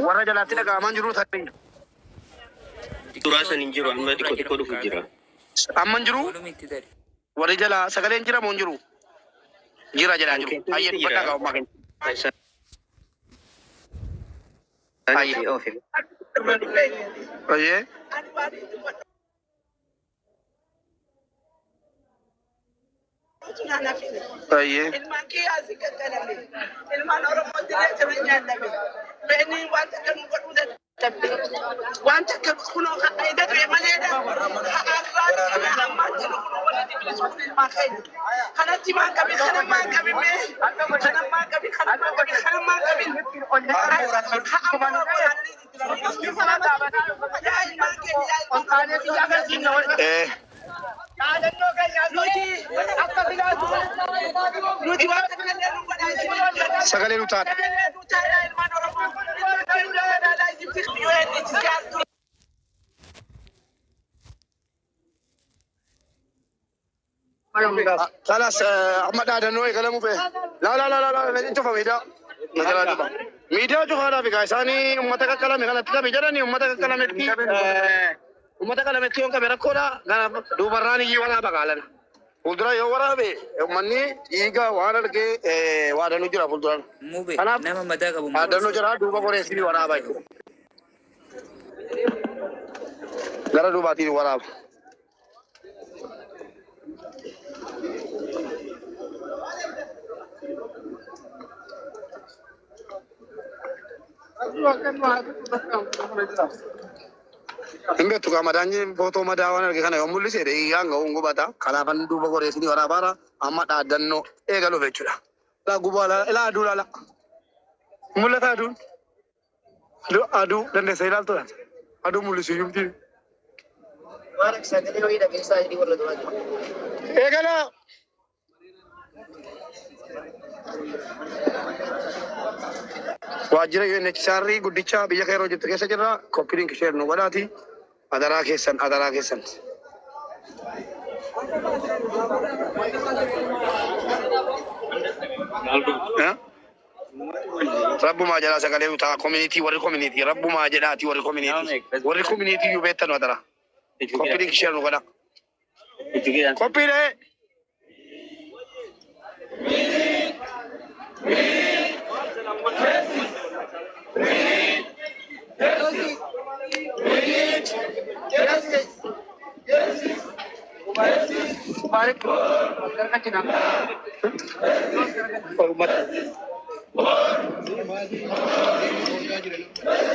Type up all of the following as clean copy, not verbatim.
Warra jalaatti dhaga'amaa jiru tarii. Suuraa san hin jiru amma xiqqoo xiqqoo dhufu jira. Amma hin jiru Volume itti dari. warri jalaa sagaleen jira moo hin jiru? Jira jedhaa jiru. Hayyee Jira. dubbadhaa gaa'ummaa keenya. Hayyee. Hayyee. Hayyee. Ilmaan kiyyaas qaqqalame. Ilmaan Oromoo dirree jiran nyaatame. Beenni waan takka nu godhuu dadhabde. Waan takka kunoo ida du'e maleedha. Har'aatti ammaatti nu kunoo walitti bilisuun ilmaan keenya. Kanatti maan qabi kana maan qabi mee kana maan qabi kana maan qabi kana maan qabi. Yaa ilmaan keenya yaa ilmaan keenya. Eh. Nuti waan takka illee nu godhaa. Sagalee nu taata. خلاص احمد هذا نوع كلامه فيه لا لا لا لا لا انت فميدا نجلا دبا ميديا جو خراب بك اساني امته كلام غلط كبي جراني امته كلام تي امته كلام تي اون كبر كودا دوبراني يي ولا بقالن fuuldura yoo waraabe uummanni dhiiga waan argee waa danuu jira fuulduraan. Mube Kanaaf nama madaa qabu waa danuu jira duuba qoreessii waraabaa jechuudha. Gara duubaatiin waraaba. Hin beektu gaa madaan footoo madaa waan arge kana yoo mul'ise dhiigaan ga'uun gubata. Kanaafan duuba qoreessii waraabaara amma dhaaddannoo eegaluuf jechuudha. Laa gubaa laa aduu laala. Mul'ata aduun. Aduu dandeessa ilaaltuudha. Aduu mul'isu iyyuu Eegala. Waajjira UNHCR guddicha biyya keeroo jirtu keessa jirra. Koppiliin ishee nu godhaati. Adaraa keessan adaraa keessan. Rabbumaa jedhaa sagalee utaa community warri community rabbumaa jedhaati warri community warri community iyyuu beektan adaraa. Koppiliin ishee nu godha. Qophiilee.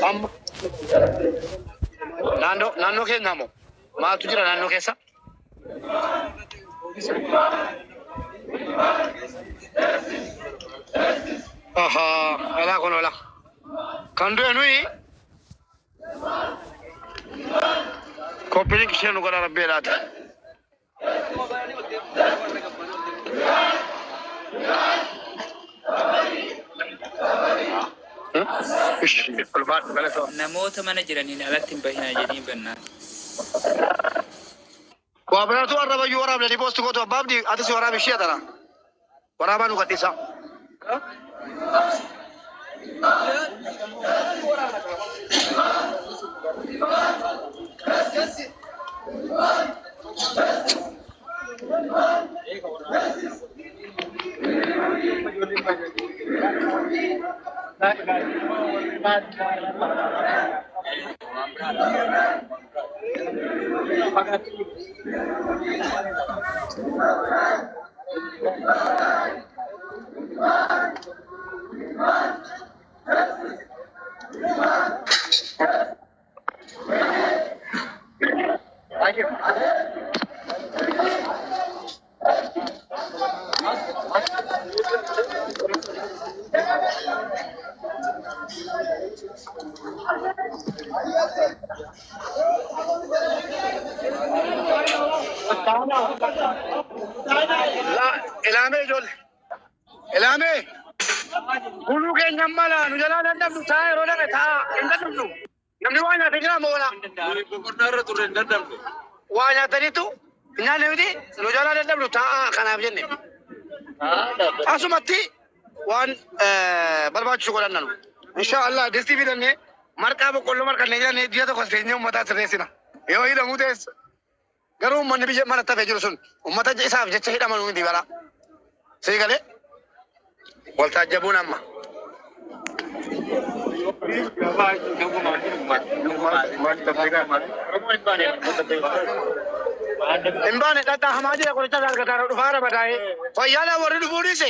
Amma naannoo naannoo keenya moo maaltu jira naannoo keessa? Ahaa, alaa kun ola. Kan du'e nuyi koppiliin ishee nu godha rabbii laata. Ulfaadhu galatoon. Namoota mana jiraniin alatti hin bahinaa jedhanii bannaan. Waa biraatu arrabayyuu waraabdanii poosti gootu abbaabdi atis waraab ishee atara. Waraabaa nu gadhiisa. Ilaamee ijoollee. Ilaamee. Buluu keenya mala nu jalaa dadhabdu ta'a yeroo dhabe ta'a hin dadhabdu. Namni waa nyaate jira moo wala? Waa nyaataniitu hin nyaanne miti nu jalaa dadhabdu ta'a kanaaf jenne. Asumatti waan barbaachisu godhanna nu. Insha Allah distii fidannee Marqaa boqqolloo marqannee jiranii ji'a tokko seenyee uummataa sirreessina. Yoo hidhamuu ta'es garuu uummanni biyya mana tafee jiru sun uummata isaaf jecha hidhaman miti bara. Sii galee waltaajjabuun amma. Hin baane dhadhaa jira qoricha argataa dhufaara badaa'ee. Fayyaadhaa warri dhufuu dhiise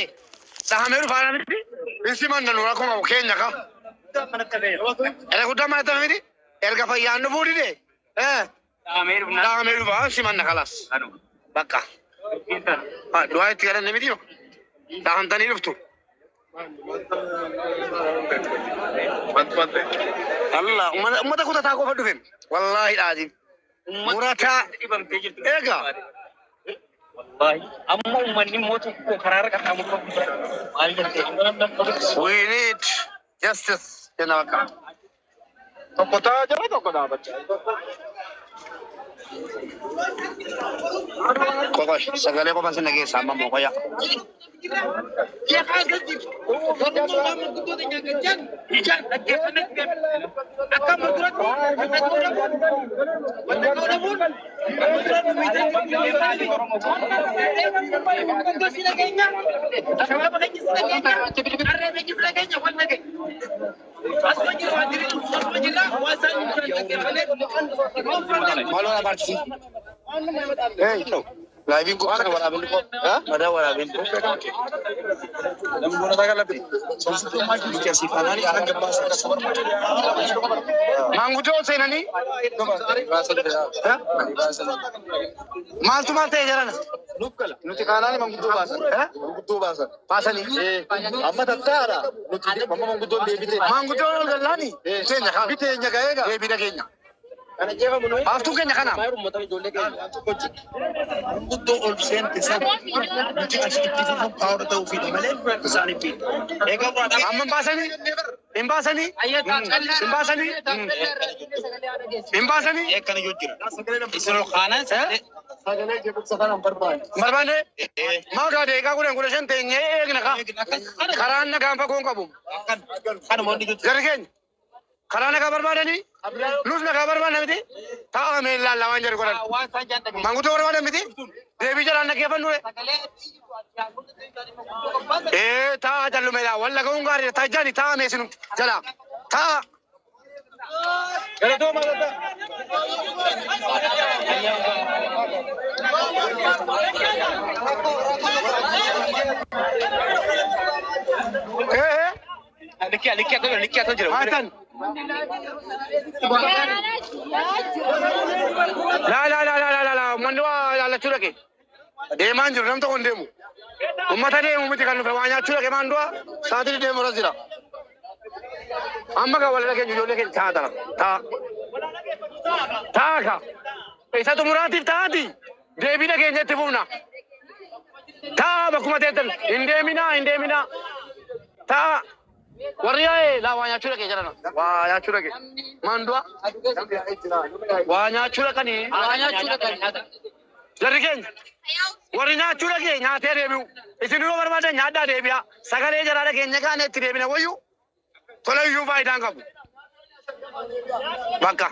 dhahamee dhufaara miti. Insi manna nu rakkoo keenya ka. Erga guddaa mana tafe miti. Erga fayyaan dhufuu dide. Dhahamee dhufaa insi manna kalas. Bakka. Du'aa itti galanne miti yoo. Dhahamtanii dhuftu. Allah uummata kutataa qofa dhufe. Wallaahi dhaatiin. Murataa. Egaa. Amma uummanni immoo tokko karaarra qaxxaamuru maal jettee? We need justice jenna bakka. Tokko taa'aa jira tokko dhaabachaa jira. Qofa sagalee qofa sin dhageessa amma immoo qoya. Maaloo abaarsi. Hey, laayiviin kun kana waraabin ko. Madaa waraabin ko. Maanguddoo ol seenanii. Maaltu maal ta'e jarana? Nuti kaanaan manguddoo baasan. Manguddoo baasan. Baasanii. Amma tattaara. Nuti amma manguddoon deebite. Maanguddoon ol gallaani. Biteenya kaan. Biteenya ga'eega. Deebii keenya. Baaftuu keenya kana. Manguddoo ol seente sana nuti achi itti fufuun paawara ta'uu fiidha malee isaan hin fiidha. Amma hin baasanii. Hin baasanii. Hin baasanii. Hin baasanii. Akkana yoo jira. Isin ol kaanaan Sagalee jeequmsa kana hin barbaanne. Barbaanne. Maa gaa deeqaa kudhan kudha shan teenyee eegna kaa. Karaan nagaan fagoon qabu. kanuma inni jiru. Jarri keenya. Karaa nagaa barbaadanii. Nus nagaa barbaadna miti. Taa'aa mee ilaallaa waan jedhu godhan. Maanguddoo barbaadan miti. Deebii jalaan dhaggeeffannu. Ee taa'aa jallumeedha. Wal dhaga'uun gaariidha. Taajjaani taa'aa mee sinu jalaa. Taa'aa. Galatoo maal Ee Likki likki akka likki akka jira. maatan. Laa laa laa laa laa laa uummanni waa ilaallachuu dhaqe. Deemaan jiru nam tokko hin deemu. Uummata deemu miti kan dhufe waa nyaachuu dhaqe maan du'a sa'aatii deemu irra jira. Amma kan wal dhageenyu ijoollee keenya taa'aa tana taa'a. Taa'a ka. Isa xumuraatiif taa'aati. Deebii dhageenya itti fufna. Taa'a bakkuma teettan hin deeminaa hin deeminaa. Taa'a. Warri yaa'e laa waa nyaachuu dhaqe jedhana. Waa nyaachuu dhaqe. Maan du'a. Waa nyaachuu dhaqanii. Waa nyaachuu dhaqanii. Jarri keenya. Warri nyaachuu dhaqe nyaatee deebi'u. Isin yoo barbaadan nyaadhaa deebi'a. Sagalee jaraa dhageenya kaane itti deebina wayyu. Tola iyyuu faayidaan qabu. Bakka.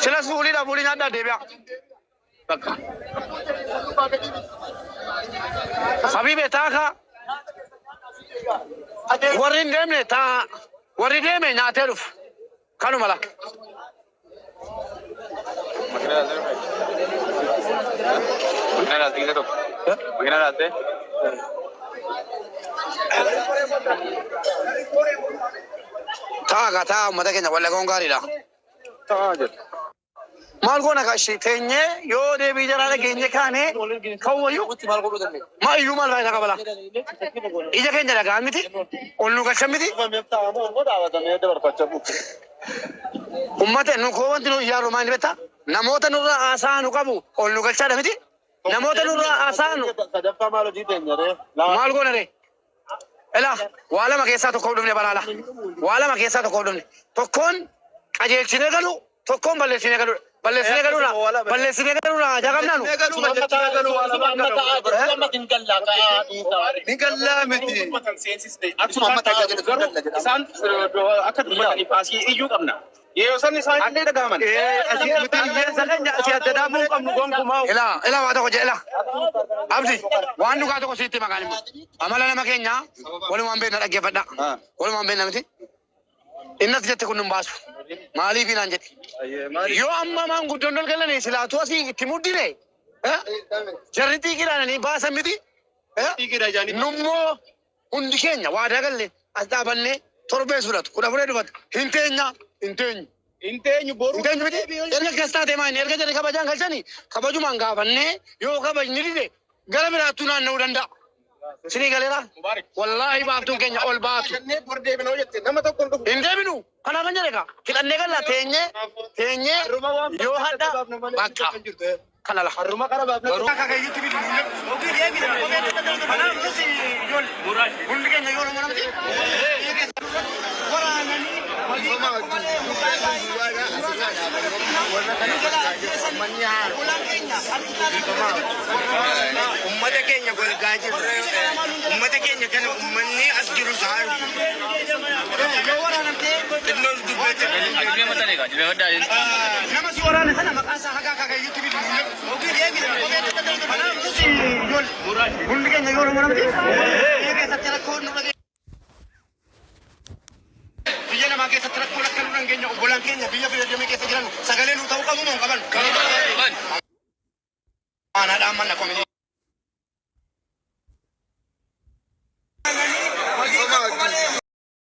Silas fuuliidha fuulii nyaadhaa deebi'a. Bakka. Habibe taaka. Warri hin deemne taa warri deeme nyaatee dhufu. Kanuma la. Taa taa uummata keenya wallagahuun gaariidha. Taa'aa jira. Maal goona kashi teenyee yoo deebii jaraa dhageenye kaane kan wayyu maa iyyuu maal faayidaa qaba laa? Ija keenya dhagaan miti ol nu galchan miti ummata nu koo wanti nu iyyaaru maal beektaa? Namoota nurraa haasaa nu qabu ol nu galchaadha miti namoota nurraa haasaa nu Sadaffaa maal hojii teenya ree? maal goona ree? Ilaa waa lama keessaa tokko dhufne balaala. Waa lama keessaa tokko dhufne. Tokkoon qajeelchinee galu tokkoon balleessinee galu. Balleessinee galuudha. Balleessinee galuudha. Ajaa qabnaa nu. Ni gallaa miti. Akkuma amma ta'aa jiru garuu isaan akka dubbataniif asii iyyuu qabna. Yeroo san isaan illee dhagahaman. Asii nuti hiyyeessa keenya asii adda daamuu hin qabnu gonkumaa. Ilaa ilaa waa tokko jedhe ilaa. Abdi waan dhugaa tokko sitti maqaan immoo. Amala nama keenyaa walumaan beekna dhaggeeffadha. Walumaan beekna miti. Innas jette kun nun baasu. Maaliif naan jedhe. Yoo amma maanguddoon ol galanii silaatuu asii itti muddine. Jarri xiiqiidhaananii baasan miti. Nummoo hundi keenya waadaa galle as dhaabannee torbee fudhatu kudha furee dhufatu hin teenya hin teenyu. Hin teenyu boru. Hin teenyu miti erga akkas taate maali erga jedhe kabajaan galchanii kabajumaan gaafannee yoo kabajni dide gara biraattuu naanna'uu danda'a. Sinii galeera wallaahi baaftuun keenya ol baatu. Jennee bor deebinoo jette nama tokko hin dhufu. Hin deebinu kanaaf kan jedhe kaa hidhannee galla teenyee teenyee yoo hadha bakka kana lafa. Harruma qara baafna. Akaakayyuutti bitu. Kanaaf nuti ijoollee hundi keenya yoo nama namti. Waraananii hojii tokko malee Ummata keenya golgaa jiru. Ummata keenya kana ummanni as jiru saayu. yoo waraanamtee Xinnoon dubbate. Nama si waraane sana maqaan isaa haga akaakayyuutti bitu. Kanaaf nuti ijoollee hundi keenya yoo nama namti. Biyya keessatti rakkoo nurra ga'e. Biyya namaa keessatti rakkoon akka nurra hin geenye obbolaan keenya biyya fayyadamee keessa jiran sagalee nuu ta'uu qabu moo hin qaban? Aanaadhaan manna komii.